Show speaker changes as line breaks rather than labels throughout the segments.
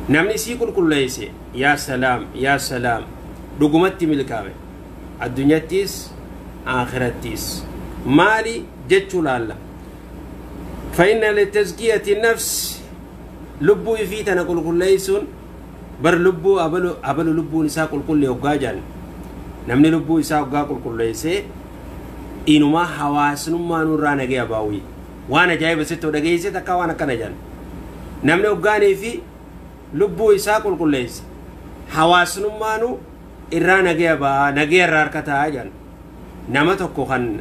Namni isii qulqulleesse, yaa salaam, yaa salaam, dhugumatti milkaa'e, addunyattis akhirattis. Maali jechuu laalla. فإن لتزكية النفس lubbuu ifii tana qulqulleessuun bar lubbuu abalu abalu lubbuun isaa qulqulle hoggaa jaan, namni lubbuu isaa hoggaa qulqulleessee inumaa hawaasnummaa nurraa nagaya baawii. Waan ajaa'iba sitti dhageesse takka waan akkana jaan. Namni hoggaanii fi lubbuu isaa qulqulleesse hawaasnummaanu irraa nagaya baa, nagaya irraa harkataa jaan. Nama tokko kan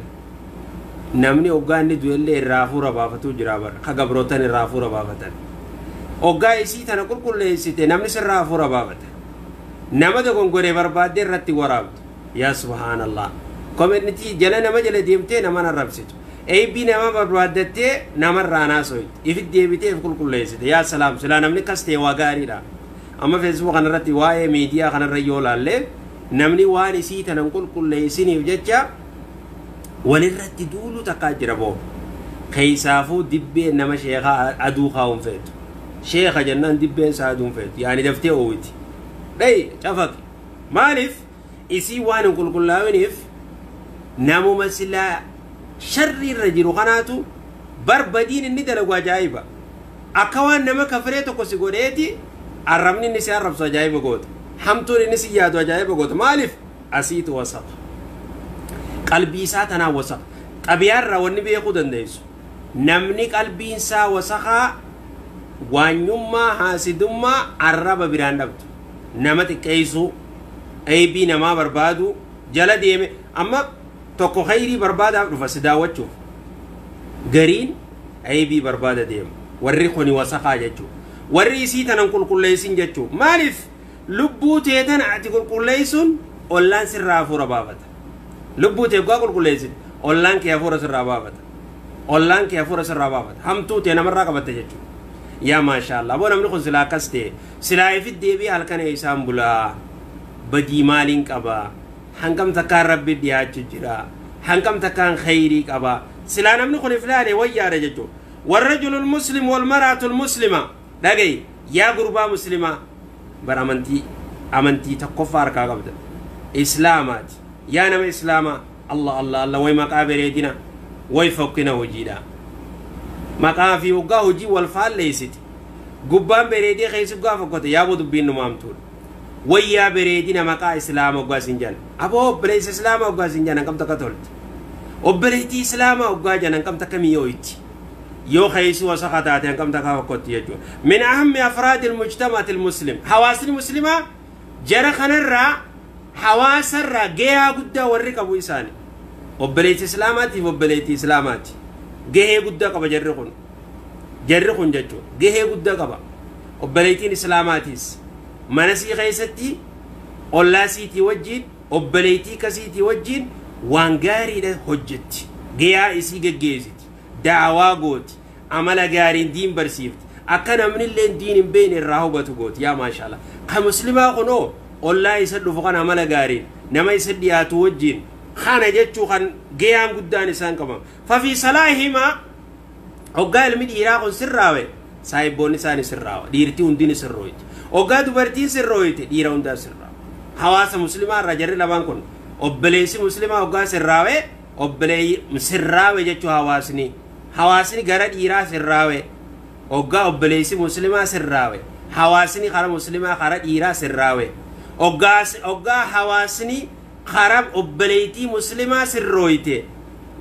namni hoggaa inni du'ellee irraa hafuura baafatuu jira bara ka gabrootan irraa hafuura baafatan. Hoggaa isii tana qulqulleessite namni sirraa hafuura baafata. Nama dogongoree barbaaddee irratti waraabdu. Yaa subhaanallah, community jala nama jala deemtee nama arrabsitu, eebbii nama barbaaddattee namarraa naasoytu, ifit deebitee if qulqulleessite. Yaa salaam, silaa namni kas ta'e waa gaariidha. Amma Facebook kanarratti, waa'ee miidiyaa kanarra yoo laallee, namni waan isii tana qulqulleessiniif jecha walirratti duulu takkaa jira boo. Keessaafuu dibbeen nama sheekaa aduu kaa'uun feetu. Sheeka jennaan dibbeen isaa aduun feetu, yaani daftee oowwiti, dhayi cafaqi. Maaliif? Isii waan hin qulqullaa'iniif. Namuma silaa sharri irra jiru kanaatu barbadiin inni dalagu ajaa'iba. Akka waan nama kafiree tokko si godheeti arrabni inni si arrabsu ajaa'iba goota, hamtuun inni si yaadu ajaa'iba goota. Maaliif? Asiitu wasaqa, qalbii isaa tanaa wasaqa. Xabiyaarraa wanni beekuu dandeessu, namni qalbiin isaa wasaqaa waanyummaa, haasidummaa, arraba biraan dhabdu, nama xiqqeessuu, eebii namaa barbaadu jala deeme. Amma tokko khayrii barbaadaaf dhufa si daawwachuuf, gariin eebii barbaada deema. Warri kuni wasaqaa jechuu, warri isii tanan qulqulleessin jechuu. Maaliif? Lubbuu tee tana ati qulqulleessuun ollaan sirraa hafuura baafata. Lubbuu tee ggaa qulqulleessin ollaan kee hafuura sirraa baafata, ollaan kee hafuura sirraa baafata. Hamtuu tee namarraa qabatte jechuudha. Yaa maashaallah, boo namni kun silaa akkas ta'e, silaa ifit deebi'ee halkan isaan bulaa, badii maaliin qaba, hangam takkaan Rabbi dhiyaachuu jira, hangam takkaan khayrii qaba, silaa namni kun iflaale wayyaadha jechuudha. والرجل المسلم والمرأة المسلمة. Dhagayi yaa gurbaa muslimaa, bar amantii amantii tokkoffaa harkaa qabda, islaamaati. Yaa nama islaamaa, Allah Allah Allah, way maqaa bareedina, way fokkina hojiidha. Maqaa fi waggaa hojii wal faalleessiti. Gubbaan bareedee keessi waggaa fokkote, yaaboo dubbiin numaamtuudha. Wayyaa bareedina maqaa islaama waggaa isin jedhan, aboo obboleessa islaama waggaa isin jedhan hangam takka tolti. Obboleettii islaamaa waggaa jedhan hangam takka mi'ooyti. Yoo keessi wasaqa taate hangam takka fokkotti jechuudha. من أهم أفراد المجتمع المسلم. Hawaasni muslimaa jara kanarraa, hawaasarraa gahee guddaa warri qabu isaani. Obboleettii islaamaatiif obboleettii islaamaati gahee guddaa qaba jarri kun, jarri kun jechuudha gahee guddaa qaba. Obboleettiin islaamaatiis mana sii keessatti ollaa siitii wajjiin, obboleettii kasiitii wajjiin waan gaariidha hojjetti, gahaa isii geggeessiti, daawaa gooti, amala gaariin diin barsiifti, akka namni illee diin hin beekne irraa hubatu gooti. Yaa maashaallah, ka muslimaa kunoo ollaa isa dhufu kan amala gaariin nama isa dhiyaatu wajjiin kana jechuu kan gahaan guddaan isaan qaban. ففي صلاحهما, hoggaa ilmi dhiiraa kun sirraawe saahibboonni isaanii sirraawa, dhiirtii hundini sirrooyti. Hoggaa dubartiin sirrooyte dhiira hundaa sirraawa. Hawaasa muslimaa irraa jarri lamaan kun, obboleessi muslimaa hoggaa sirraawe, obboleeyyi sirraawe jechuu, hawaasni gara dhiiraa sirraawe. Hoggaa obboleessi muslimaa sirraawe hawaasni kara muslimaa kara dhiiraa sirraawe. Hoggaa hawaasni kara obboleettii muslimaa sirrooyte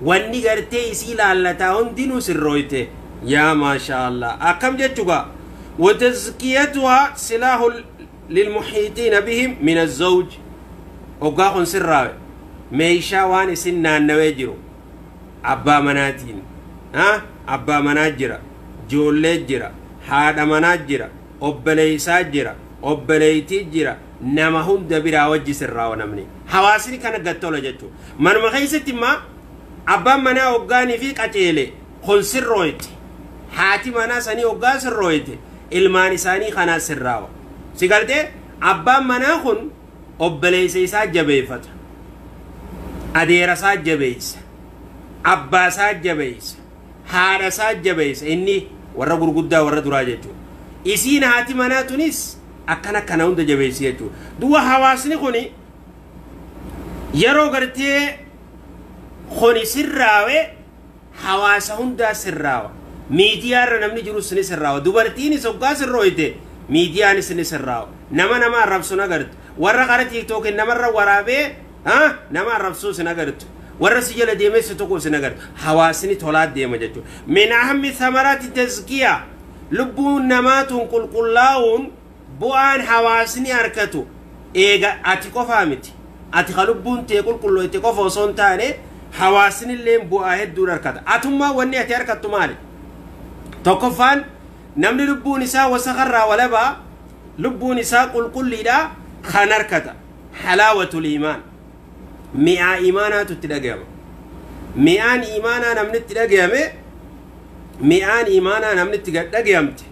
wanni gartee isii laallataa hundinuu sirrooyte. Yaa maashaa Allah, akkam jechuga. وتزكيتها سلاح للمحيطين بهم من الزوج. Hoggaa kun sirraawe meeshaa waan isin naannawee jiru, abbaa manaatiin, abbaa manaa jira, ijoollee jira, haadha manaa jira, obboleessaa jira, obboleettii jira, nama hunda biraa wajji sirraawa. Namni hawaasni kana gattola jechuudha. Manuma keessatti immoo abbaan manaa hoggaanii fi qaceele kun sirrooyte, haati manaa sanii hoggaa sirrooyte ilmaan isaanii kanaa sirraawa. Si galtee? Abbaan manaa kun obboleessa isaa jabeeffata, adeera isaa jabeessa, abbaa isaa jabeessa, haadha isaa jabeessa, inni warra gurguddaa warra duraa jechuudha. Isiin haati manaa tunis akkana kana hunda jabeessi jechuudha. Du'a hawaasni kuni yeroo gartee kuni sirraawe hawaasa hundaa sirraawa. Miidiyaarra namni jirus ni sirraawa. Dubartiinis hoggaa sirrooyte miidiyaanis ni sirraawa. Nama nama arrabsu na agartu. Warra qara tiiktookiin namarra waraabee nama arrabsuus hin agartu. Warra si jala deemee si tuquus hin agartu. Hawaasni tolaa deema jechuudha. Min ahammi thamaraati tazkiyaa lubbuun namaatuun qulqullaa'uun bu'aan hawaasni harkatu eega ati qofaa miti. Ati ka lubbuun tee qulqullooyte qofa osoo hin taane hawaasni illee bu'aa hedduun harkata. Atummaa wanni ati harkattu maali? Tokkoffaan namni lubbuun isaa wasakarraa walabaa lubbuun isaa qulqulliidha kan harkata. Halaawatul iimaan. Mi'aa iimaanaatu itti dhagayama. Mi'aan iimaanaa namni itti dhagayame mi'aan iimaanaa namni itti dhagayamte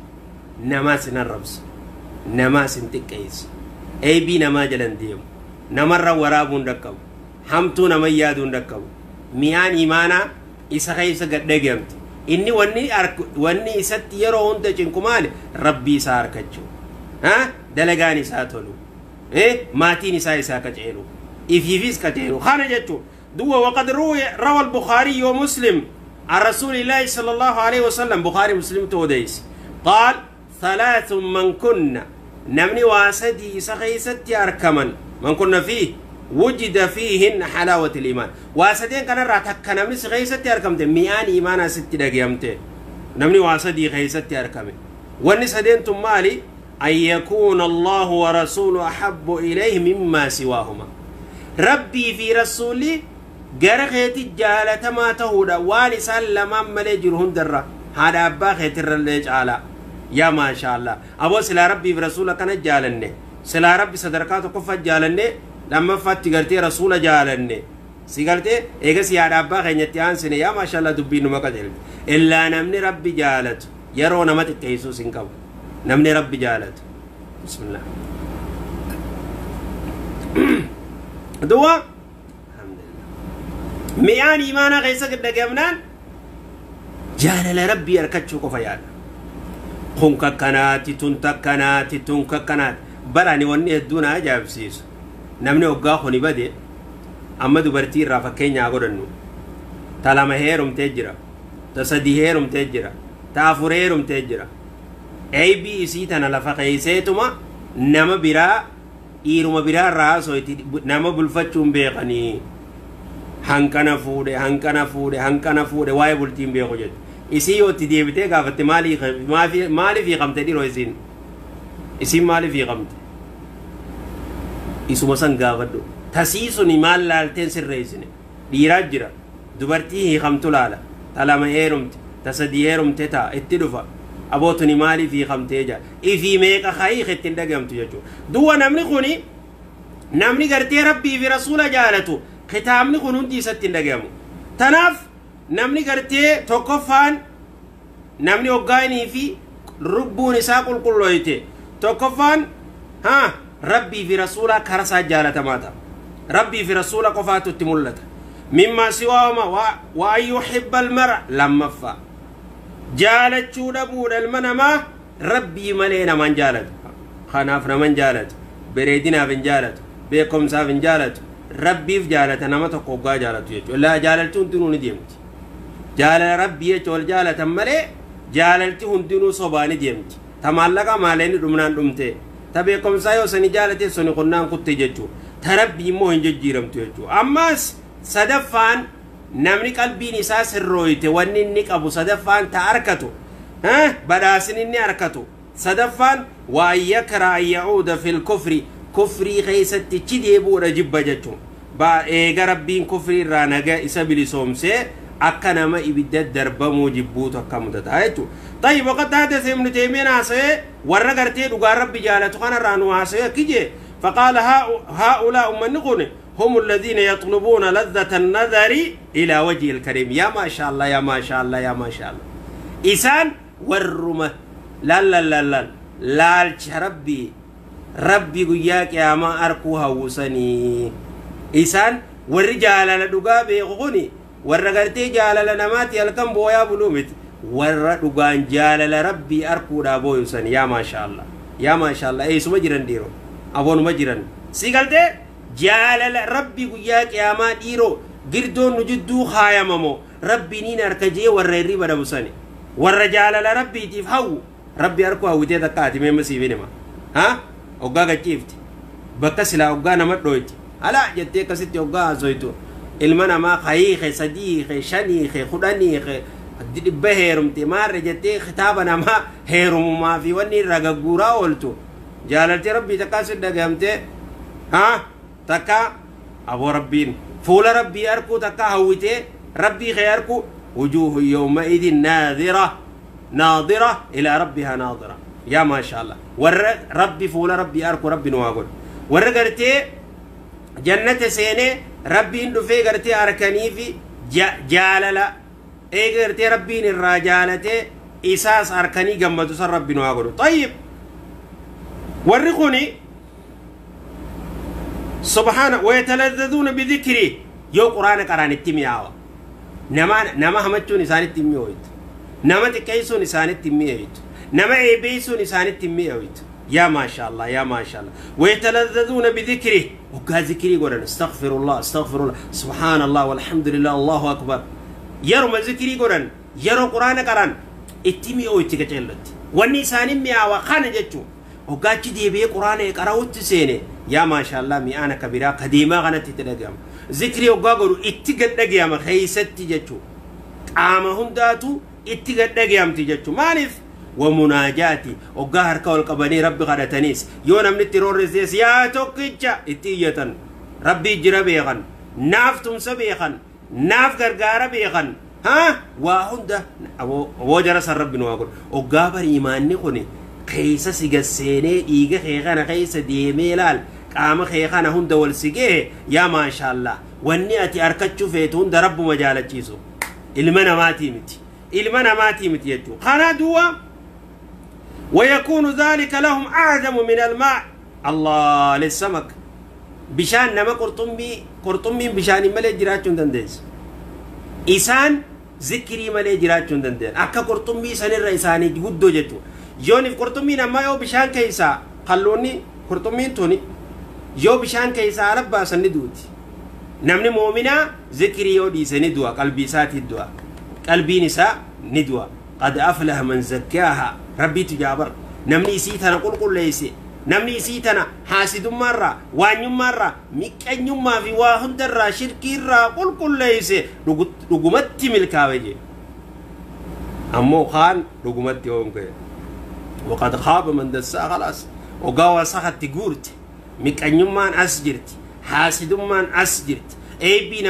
namaas hin arrabsu. Namaas hin xiqqeessu. Eebii namaa jalan deemu. Namarra waraabuu hin dhaqqabu. Hamtuu nama yaaduu hin dhaqqabu. Mi'aan iimaanaa isa keessa gad dhagayamte. Inni wanni isatti yeroo hunda cinqu maali? Rabbii isaa harkachuu. Dalagaan isaa tolu. Maatiin isaa isaa qaceelu. Ifiifis qaceelu. Kana jechuun duwwa waqad rawa al-Bukhaari wa Muslim عن رسول الله صلى الله عليه وسلم بخاري مسلم توديس قال ثلاث من كنا نمني واسدي سخيستي أركمن من كنا فيه وجد فيهن حلاوة الإيمان واسدين كان راتك نمني سخيستي أركمت ميان إيمانا ست دقيمت نمني واسدي خيستي أركمن والنسدين تمالي أن يكون الله ورسوله أحب إليه مما سواهما ربي في رسولي gara keeti jaalatamaa ta'uudha waan isaan lamaan malee jiru hundarra haadha abbaa keetirrallee caalaa. Yaa maashaallah aboo silaa rabbiif rasuula kana jaalanne silaa rabbi sadarkaa tokkoffaa jaalanne lammaffaatti gartee rasuula jaalanne si gartee eegas haadha abbaa keenyatti aansine yaa maashaallah dubbiin numa qajeelte. Illaa namni rabbi jaalatu yeroo nama xiqqeessuus hin qabu namni rabbi jaalatu. Bismillah. Du'a mi'aan iimaanaa keessa dhagahamnaan jaalala rabbii harkachuu qofa yaada. Kun kakkanaati tun takkanaati tun kakkanaati. Barani wanni hedduu na ajaa'ibsiisu. Namni hoggaa kuni bade amma dubartii irraa fakkeenyaa godhannu. Ta lama heerumtee jira. Ta sadii heerumtee jira. Ta afur heerumtee jira. Eebii isii tana lafa keeyseetuma nama biraa dhiiruma biraa irraa haasoo nama bulfachuun beekanii. Hanqana fuudhe hanqana fuudhe hanqana fuudhe waa'ee bultiin beeku jettu. Isii yoo itti deebitee gaafatte maaliif hiikamte dhiroo isiin? Isiin maaliif hiikamte? Isuma san gaafadhu. Tasii suni maal laalteen sirreessine? Dhiiraa jira. Dubartii hiikamtu laala. Ta lama heerumte. Ta sadii heerumte ta'a itti dhufa. Abootuni maaliif hiikamtee jira? Ifii meeqa hayiik ittiin dhagahamtu jechuudha. Duwwa namni kuni namni gartee rabbii fi rasuula jaalatu kitaabni kun hundi isatti hin dhagahamu. Tanaaf namni gartee tokkoffaan namni hoggaanii fi lubbuun isaa qulqullooyte tokkoffaan rabbii fi rasuula karaa isaa jaalatamaa ta'a. Rabbii fi rasuula qofaatu itti mul'ata. Mimmaa siwaahuma wa an yuhibba almar'a lammaffaa jaalachuu dhabuudha ilma namaa rabbii malee naman jaalatu. Kanaaf naman jaalatu. Bareedinaaf hin jaalatu. Beekumsaaf hin jaalatu. Rabbiif jaalata nama tokko hoggaa jaalatu jechuudha. Laa jaalalti hundinuu ni deemti. Jaalala rabbii jechuun wal jaalatan malee jaalalti hundinuu sobaa ni deemti. Ta maallaqa maaleen dhumnaan dhumte. Ta beekumsaa yoo sani jaalate suni qunnaan kutte jechuudha. Ta rabbii immoo hin jijjiiramtu jechuudha. Ammas sadaffaan namni qalbiin isaa sirrooyte wanni inni qabu sadaffaan ta harkatu. Badhaasni inni harkatu. Sadaffaan waa yakra an yacuuda fil kufri kufrii keessatti chi deebi'uudha jibba jechuun. Eega rabbiin kufrii irraa naga isa bilisoomsee akka nama ibidda darbamuu jibbuutu akka mudata jechuudha. طيب وقد حدث ابن تيمية haasa'ee warra gartee dhugaa rabbi jaalatu kanarraa nu haasa'ee akki jee فقال هؤلاء ummanni kun هم الذين يطلبون لذة النظر إلى وجه الكريم. يا ما شاء الله يا ما شاء الله يا ما شاء الله. إسان ورمة لا لا لا لا لا ربي rabbi guyyaa qiyaamaa arkuu hawwusanii. Isaan warri jaalala dhugaa beeku kuni warra gartee jaalala namaati halkan booyaa buluu miti. Warra dhugaan jaalala rabbii arkuudhaa booyu san. Yaa maashaallah, yaa maashaallah, eessuma jiran dhiiroo? Aboonuma jiran si galtee jaalala rabbii guyyaa qiyaamaa dhiiroo girdoon nu jidduu kaayamamo rabbii niin harka jee warra hirriba dhabu sani, warra jaalala rabbiitiif hawwu. Rabbi harkuu hawwitee takka ati meema siif hima ha hoggaa gachiifti bakka silaa hoggaa nama dhoyti alaa jettee akkasitti hoggaa haasoytu ilma namaa kayiike sadiike shaniike kudhaniike dhibba heerumte maarre jettee kitaaba namaa heerumumaa fi wanni irraa gagguuraa ooltu jaalalti rabbii takkaa si dhagahamte ha takka aboo rabbiin fuula rabbii arkuu takka hawwitee rabbii kee arkuu. وجوه يومئذ ناظرة ناظرة إلى ربها ناظرة. يا ما شاء الله، ور ربي فول ربي أركو ربي نواقول ور قرتي جنة سيني ربي اندفي قرتي أركني في جاللا إيه قرتي ربي الرجالة إساس أركني جمدو سر ربي نواقول. طيب، ورقوني سبحانه ويتلذذون بذكري يو قرآن قرآن التمياوة nama nama hamachuun isaanitti hin mi'ooytu, nama xiqqeessuun isaanitti hin mi'ooytu, nama eebeessuun isaanitti hin mi'ooytu. Yaa maashaallah, yaa maashaallah. ويتلذذون بذكره وقا ذكري قولن استغفر الله، استغفر الله، سبحان الله، والحمد لله، الله أكبر. يرو ما ذكري قولن يرو قرآن قرآن itti mi'ooyti qaceellotti wanni isaanin mi'aawa kana jechuu hoggaachi deebi'ee quraana qara'utti seene. Yaa maashaallah, mi'aan akka biraa kadeemaa kanatti itti dhaga'ama. Zikrii hoggaa godhu itti gad dhaga'ama keeysatti jechuu qaama hundaatu itti gad dhaga'amti jechuu. Maaliif? Wamunaajaati hoggaa harka ol qabanii rabbi kadhataniis yoo namni itti roorrisees yaa tokkicha itti iyyatan rabbii jira beekan, naaf tumsa beekan, naaf gargaara beekan. Ha waa hunda aboo jara san rabbi nu haa godhu. Hoggaa bari imaanni kun keessa si gasseenee dhiiga kee kana keessa deemee laal qaama kee kana hunda wal si gee. Yaa maashaallah, wanni ati arkachuu feetu hunda rabbuma jaalachiisu, ilma namaatii miti, ilma namaatii miti jechuu kana duwa. ويكون ذلك لهم أعظم من الماء الله للسمك. bishaan nama qurxummiin bishaanii malee jiraachuu hin dandeessu. Isaan zikrii malee jiraachuu hin danda'an. Akka qurxummii sanirra isaanii guddoo jechuudha. Yoonif qurxummiin ammaa yoo bishaan keessaa kalloonni qurxummiin tuni yoo bishaan keessaa ala baasan ni duuti. Namni moominaa zikrii yoo dhiise ni du'a, qalbii isaatii du'a. Qalbiin isaa ni du'a. قد أفلح من زكاها rabbiitu jaabar. Namni isii tana qulqulleesse, namni isii tana haasidummaarraa, waanyummaarraa, miqqanyummaa fi waa hundarraa, shirkiirraa qulqulleesse dhugumatti milkaawe jee. Ammoo kaan dhugumatti hoonge وقد خاب من دساها. خلاص، ogaa wasakatti guurte, miqqanyummaan as jirti, haasidummaan as jirti, eebbii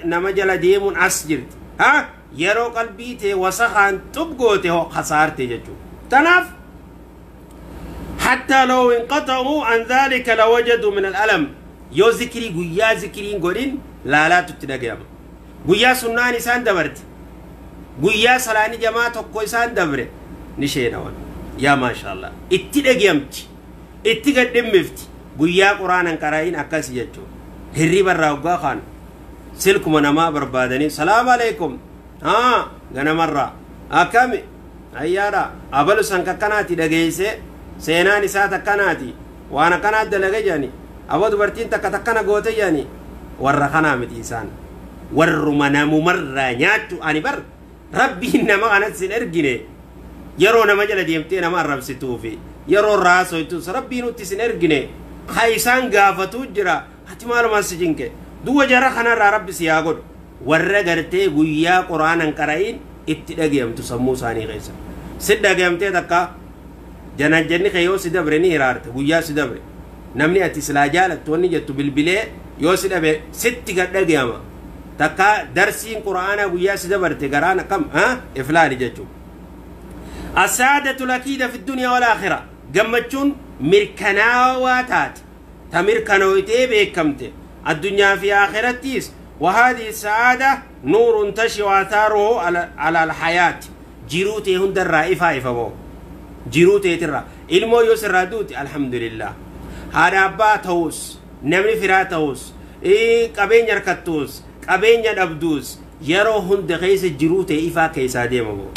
nama jala deemuun as jirti. Ha yeroo qalbii tee wasakaan xub goote hoo kasaarte jechuudha. Tanaaf حتى لو انقطعوا عن ذلك لوجدوا من الألم. yoo zikrii guyyaa zikriin godhin laalaatu itti dhagayama. Guyyaa sunnaan isaan dabarte, guyyaa salaani jamaa tokko isaan dabre ni sheenawan. Yaa maashaallah, itti dhagayamti, itti gadhimmifti. Guyyaa quraanan qara'in akkas jechuudha. Hirriba irraa hoggaa kaan silkuma namaa barbaadanii salaamu alaikum, haa ganamarraa akkami ayyaadha abalu san kakkanaati dhageeyse seenaan isaa takkanaati waan akkanaat dalage jedhani aboo dubartiin takka takkana goote jedhani. Warra kanaa miti, isaan warruma namumarraa nyaachuu. Ani bar rabbiin nama kanas hin ergine. Yeroo nama jala deemtee nama arrabsituufi yeroo raasoytus rabbiin nutti sin ergine. Ka isaan gaafatuu jira, ati maalumaan si cinqe? Duwa jara kanarraa rabbi si haa godhu. Warra gartee guyyaa quraanan qara'in itti dhagayamtu sammuu isaanii keessa si dhagayamtee takka janajjanni kee yoo si dabre ni hiraarte. Guyyaa si dabre namni ati silaa jaalattu wanni jettu bilbilee yoo si dhabe sitti gad dhagayama. Takka darsiin qura'aanaa guyyaa si dabarte garaan akkam ha iflaali jechuudha. السعادة الأكيدة في الدنيا والآخرة gammachuun mirkanaawaa taate ta mirkanooytee beekamte addunyaa fi aakirattiis. وهذه السعادة نور تشع آثاره على الحياة. Jiruu tee hundarraa ifaa ifa boo jiruu teetirraa ilmoo yoo sirraa duuti alhamdulillah, haadha abbaa ta'us, namni firaa ta'us, qabeenya harkattuus, qabeenya dhabduus, yeroo hunda keessa jiruu tee ifaa keessaa deema boo.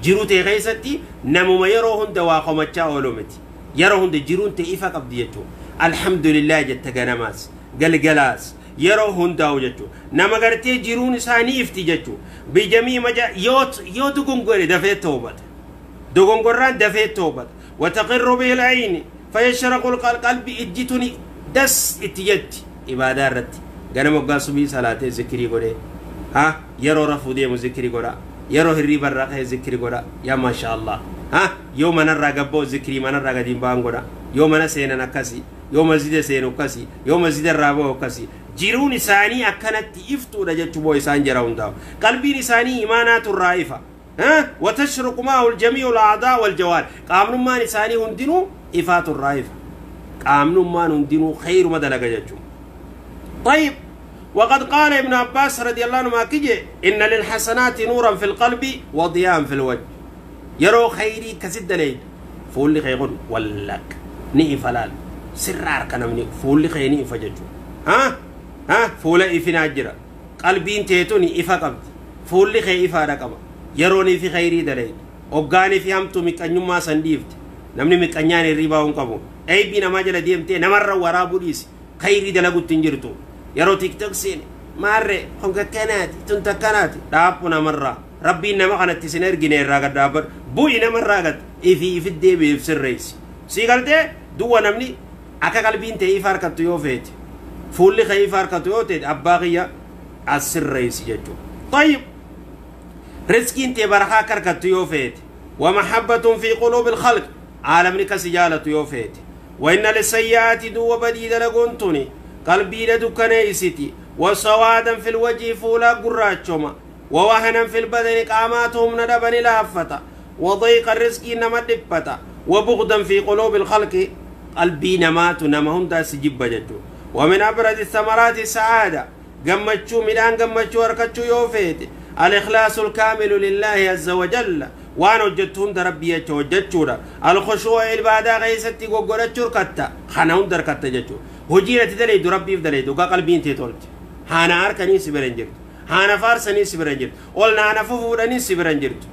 Jiruu ta'e keessatti namuma yeroo hunda waa komachaa oolu miti. Yeroo hunda jiruun ta'e ifa qabdi jechuudha. Alhamdulillah jetta ganamaas galgalaas yeroo hundaa'u jechuudha. Nama gartee jiruun isaanii ifti jechuudha. Bijamii maja yoo dogongore dafee toobata. Dogongorraan dafee toobata. Wataqirru bihil ayni fayyasharaqul qalbi ijjituni das itti jetti ibaadaa irratti. Ganama waggaa subii salaatee zikirii godhee. Ha yeroo rafuu deemu zikirii godha. Yeroo hirriiba irraa ka'e zikirii godha. Yaa maasha Allah. Ha yoo manarraa gabboo zikirii manarraa gadi hin ba'an godha. Yoo mana seenan akkasi. Yoo masjida seenu akkasi. Yoo masjida irraa ba'u akkasi. Jiruun isaanii akkanatti iftuudha jechuu boo isaan jira hundaa'u. Qalbiin isaanii imaanaatu irraa ifa. Watashruqu maahu aljamii'u al-a'daa wal-jawaar. Qaamnummaan isaanii hundinuu ifaatu irraa ifa. Qaamnummaan hundinuu khayruma dalaga jechuudha. طيب وقد قال ابن عباس رضي الله عنهما كجي إن للحسنات نورا في القلب وضياء في الوجه. يرو خيري كسد ليد فول خير ولك نئفلال سرار كنمني فول خير نئفججو ها ها فول إفنا جرا قلبين تيتوني إفا قبض فول خير إفا رقبة يروني في خيري دليد أوغاني في همتو مكانيو ما سنديفت نمني مكانيان الربا ونقبو أي بينا ما جل ديمتي نمر ورابو ديس خيري دلقو تنجرتو yeroo tiktok seene maarree honga kanaati tunta kanaati dhaabbu namarraa rabbiin nama kanatti sin ergine irraa gad dhaabbadhu bu'i namarraa gad ifii ifit deebi'eef sirreessi sii galtee duwwa namni akka qalbiin ta'e ifa harkattu yoo feete fuulli kee ifa harkattu yoo ta'e abbaa kiyya as sirreessi jechuudha. طيب riskiin ta'e barakaa akka harkattu yoo feete ومحبة في قلوب الخلق عالمni kasi jaalatu yoo feete وإن للسيئات duwwa badii dalaguun tuni قلبي لدكنيستي وسوادا في الوجه فولا قراتشما ووهنا في البدن قاماتهم ندبن لافتا وضيق الرزق نما دبتا وبغضا في قلوب الخلق قلبي نمات نمهم داس جب جدو ومن أبرز الثمرات السعادة قمتشو ملان قمتشو أركتشو يوفيت الإخلاص الكامل لله عز وجل وأنا وجدتهم ربي وجدتشو الخشوع البادة غيستي وقرتشو ركتا خانهم دركتا جدو hojii ati dalaydu rabbiif dalaydu gaa qalbiin tee tolte haana harkanii si bira hin jirtu haana faarsanii si bira hin jirtu ol naana fufuudhanii si bira hin jirtu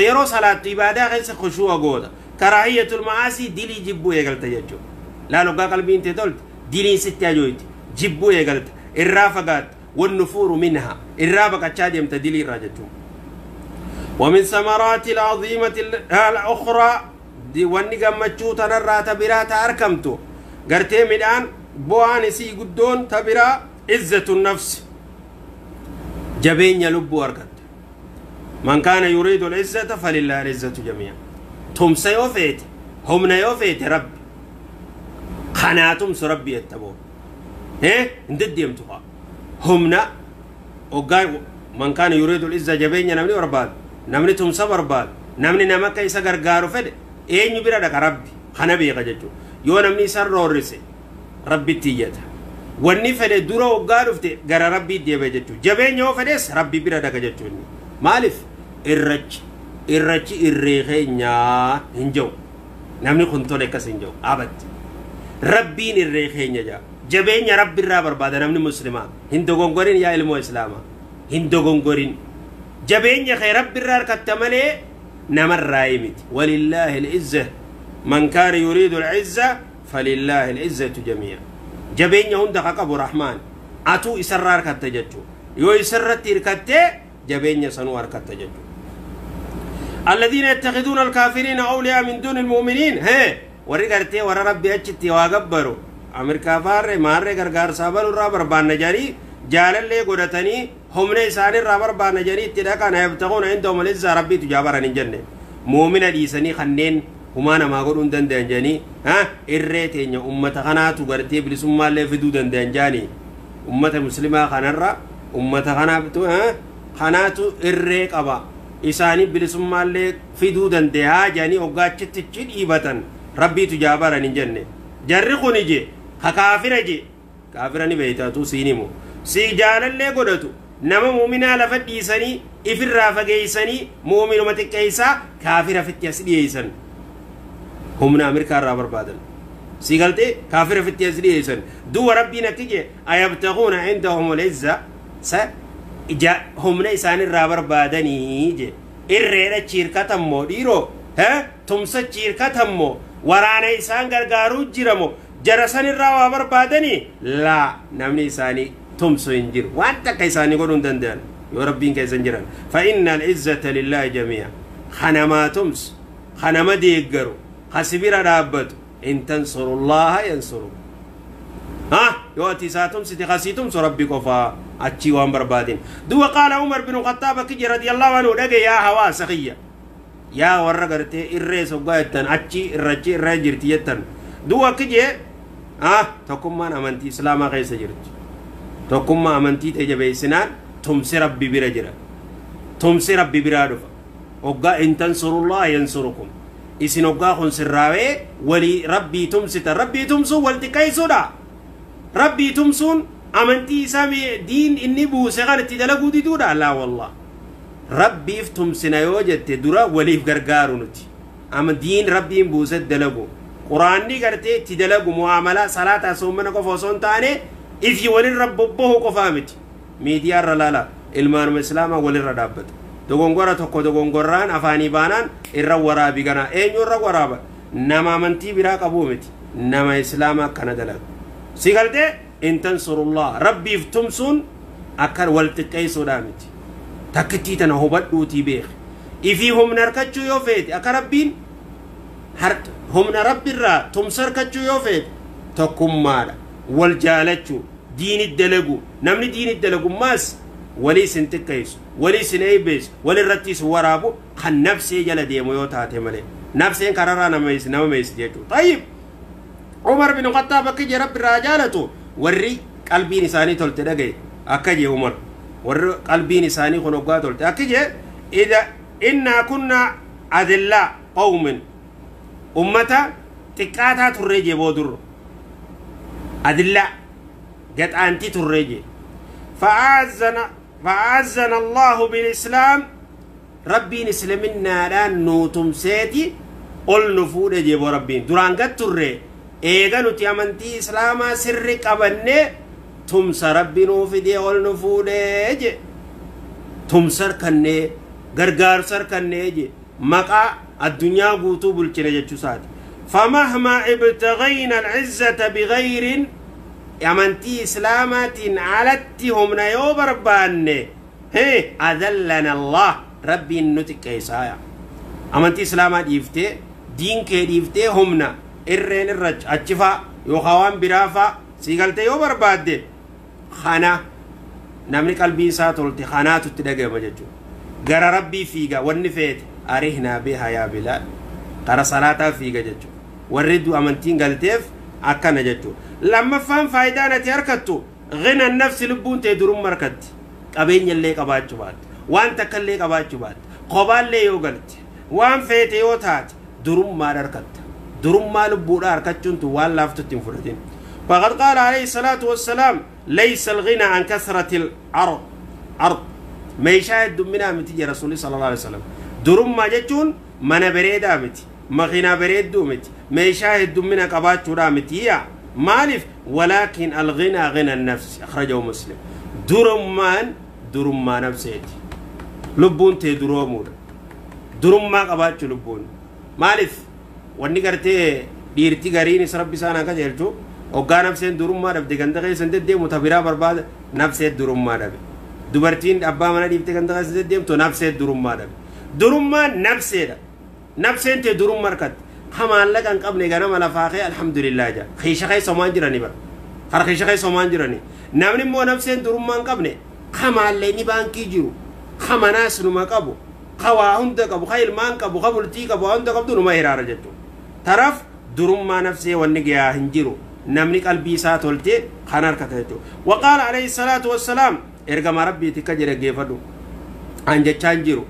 yeroo salaattu ibaadaa keessa khushuu'a goota karaahiyatul ma'aasii dilii jibbuu eegalta jechuudha laal hoggaa qalbiin tee tolte diliin sitti ajooyti jibbuu eegalta irraa fagaatta wannufuuru minhaa irraa baqachaa deemta dilii irraa jechuudha. ومن ثمرات العظيمة الأخرى wanni gammachuu tanarraa ta biraa ta arkamtu gartee midhaan bu'aan isii guddoon ta biraa izzatu nafsi jabeenya lubbuu argatte man kaana yuriidu al-izzata falillahi al-izzatu jamii'a tumsa yoo feete humna yoo feete rabbi kanaa tumsu rabbi jetta boo hin deddeemtu haa humna hoggaa man kaana yuriidu al-izza jabeenya namni barbaadu namni tumsa barbaadu namni nama akka isa gargaaru fedhe eenyu bira dhaqa rabbi kana beeka jechuudha yoo namni isa roorrise rabbitti iyyata wanni fedhe dura waggaa dhufte gara rabbii deebi'a jechuudha jabeenya yoo fedhes rabbi bira dhaqa jechuudha maaliif irrachi irree keenyaa hin jiru namni kun tole akkas hin jiru abatti rabbiin irree keenya jaa jabeenya rabbi irraa barbaada namni muslimaa hin dogongorin yaa ilmoo islaamaa hin dogongorin jabeenya kee rabbi irraa harkatta malee namarraa miti walillaahi al-izza man kaana yuriidu al-izza فلله العزة جميعا جبين هند قبو رحمن أتو إسرار كتججو يو إسرار تركته جبين سنوار كتججو الذين يتخذون الكافرين أولياء من دون المؤمنين هي ورقرتي ورا ربي أجتي وأقبروا أمريكا فار مار غرغار سابل الرابر بان نجاري جال اللي قدتني هم نيسان الرابر بان نجاري تلاقى يبتغون عندهم العزة ربي تجابر عن الجنة مؤمن الإساني خنين humaa namaa godhuu hin danda'an jedhanii irree teenya ummata kanaatu gartee bilisummaallee fiduu danda'an jedhanii ummata muslimaa kanarra ummata kanaatu irree qaba isaanii bilisummaallee fiduu danda'a jedhanii hoggaachitti dhiibatan rabbiitu jaabaran hin jenne jarri kun ije ha kaafira je kaafira ni beeytaatu siin himu si jaalallee godhatu nama muuminaa lafa dhiisanii ifirraa fageeysanii muuminuma xiqqeeysaa kaafira fitti as dhiyeeysan humna Ameerikaa irraa barbaadan si galtee kaafira fitti as dhiyeessan duwwa rabbiin akki jee ayabtaquuna cindahum al-izza sa humna isaan irraa barbaadanii jee Irreedha chiirkatammoo dhiiroo tumsa chiirkatammoo waraana isaan gargaaruu jiramo jara sanirraa waa barbaadanii laa namni isaanii tumsu hin jiru waan takka isaanii godhuu hin danda'an yoo rabbiin keessa hin jiran. Fa inna al-izzata lillaahi jamii'a kanamaa tumsu kanama deeggaru kasibira dhaabbatu in tansurullaha yansurukum ha yoo ati isaa tumsite kasii tumsu rabbi qofaa achii waan barbaadin. Duba qaala Umar bin Khattaab akki radiyallahu anhu dhage yaa hawaasa kiyya yaa warra gartee irree soggaa jettan achi irrachi irree jirti jettan duba akki jee tokkummaan amantii islaamaa keessa jirti tokkummaa amantii ta'e jabeessinaan tumsi rabbi bira jira tumsi rabbi biraa dhufa hoggaa in tansurullaha yansurukum isin hoggaa kun sirraawee walii rabbii tumsitan rabbii tumsuun wal xiqqeessuudha rabbii tumsuun amantii isaa diin inni buuse kan itti dalaguu diduudha laa wallah rabbiif tumsina yoo jette dura waliif gargaaru nuti ama diin rabbiin buuse dalagu quraanni gartee itti dalagu mu'aamalaa salaataa soomana qofa osoo hin taane ifi walirra bobbohu qofaa miti miidiyaarra laala ilmaanuma islaamaa walirra dhaabbata dogongora tokko dogongorraan afaanii baanaan irra waraabi ganaa eenyu irra waraaba nama amantii biraa qabuu miti nama islaamaa akkana dalagu si galtee in tansurullah rabbiif tumsuun akka wal xiqqeessuudhaa miti takkittii tana hubadhuutii beeki ifii humna harkachuu yoo feete akka rabbiin humna rabbiirraa tumsa harkachuu yoo feete tokkummaadha wal jaalachuu diinit dalagu namni diinit dalagummaas walii isin xiqqeessu walii isin eeybeessu walirratti isin waraabu kan nafsee jala deemu yoo taate malee nafseen kararraa nama meessi jechuudha. Tayyib Umar bin Khattaab akka jee rabbi irraa jaalatu warri qalbiin isaanii tolte dhagaye akka jee Umar warri qalbiin isaanii kun hoggaa tolte akka jee ida innaa kunnaa adillaa qawmin ummata xiqqaataa turree jee boodurra adillaa gaxaantii turree jee فأعزنا الله بالإسلام ربين إسلامنا نوتم سيتي قل نفود جيبو ربين دران قد تري إيغا نتي أمنتي إسلاما سر قبني تمس ربي نوفدي قل نفود جي تمسر كني غرغار سر كني جي مقا الدنيا قوتو بلچنة جتشو ساتي فمهما ابتغينا العزة بغير amantii islaamaatiin alatti humna yoo barbaanne adallana Allah rabbiin nu xiqqeessaaya amantii islaamaa dhiiftee diin kee dhiiftee humna irreen irra achi faa yookaan waan biraa faa sii galtee yoo barbaadde kana namni qalbii isaa tolte kanaatu itti dhagahama jechuudha gara rabbii fiiga wanni feete arihnaa bihaa yaa Bilaal gara salaataa fiiga jechuudha warri amantiin galteef akkana jechuudha. Lammaffaan faayidaan ati harkattu ghina nafsi lubbuun ta'e durumma harkatti qabeenya illee qabaachuu baatte waan takka illee qabaachuu baatte kophaallee yoo galte waan feete yoo taate durummaadha harkatta durummaa lubbuudha harkachuun tun waan laaftutti hin fudhatin. فقد قال عليه الصلاة والسلام ليس الغنى عن كثرة العرض عرض ما يشاهد دمنا متي رسول صلى الله عليه وسلم درما جتون من بريدا متي مغنى بريد دومتي ما يشاهد دمنا قبات رامتي يا مالف ولكن الغنى غنى النفس أخرجه مسلم درمان درما نفسيتي لبون تي درومور درما قبات لبون مالف وني ديرتي غريني سربي سانا كجلتو وقا نفسين درما دبدي غندغي سندد متبرا برباد نفسي درما دب دبرتين أبا منا ديبتي غندغي سندد تو نفسي درما دب درما نفسي نفسين تي دروم مركت خما لك ان قبل غنم لفاخي الحمد لله جا خيشه خي سومان جراني بر خر خيشه خي سومان جراني نامني مو نفسين دروم مان قبل خما لني بانكي جيرو خما ناس نما قبو خوا هند قبو خيل مان قبو خبلتي قبو هند قبو نما هرار جتو طرف دروم ما نفسي ونغيا هنجيرو نامني قلبي سا تولتي خنار كتجو وقال عليه الصلاه والسلام ارغم ربي تكجر غيفدو ان جچانجيرو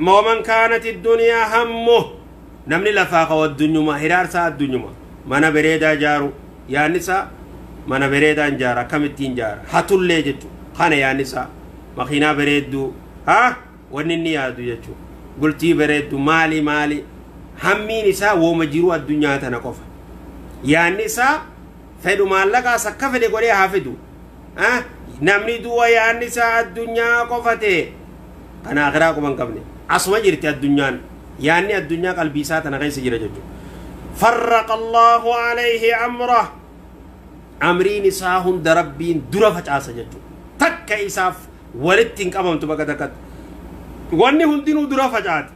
ومن كانت الدنيا همه نمني لفاقة والدنيا ما هرار سا الدنيا ما بريدا جارو يا نساء ما بريدا جارا كم التين جارا حتول ليجتو خانة يا نساء مخينا بريدو ها ونني يا دو قلتي بريدو مالي مالي همي نساء ومجرو الدنيا تنقف يا نساء فدو مالك سكفة دقولي حافدو ها نمني دوا يا نساء الدنيا قفته أنا آخرا قبن قبني Asuma jirti addunyaan. Yaanni addunyaa qalbii isaa tana keessa jira jechuudha. Farraqa Allaahu alayhi amrah. Amriin isaa hunda Rabbiin dura facaasa jechuudha. Takka isaaf walitti hin qabamtu bakka takkatti. Wanni hundinuu dura facaati.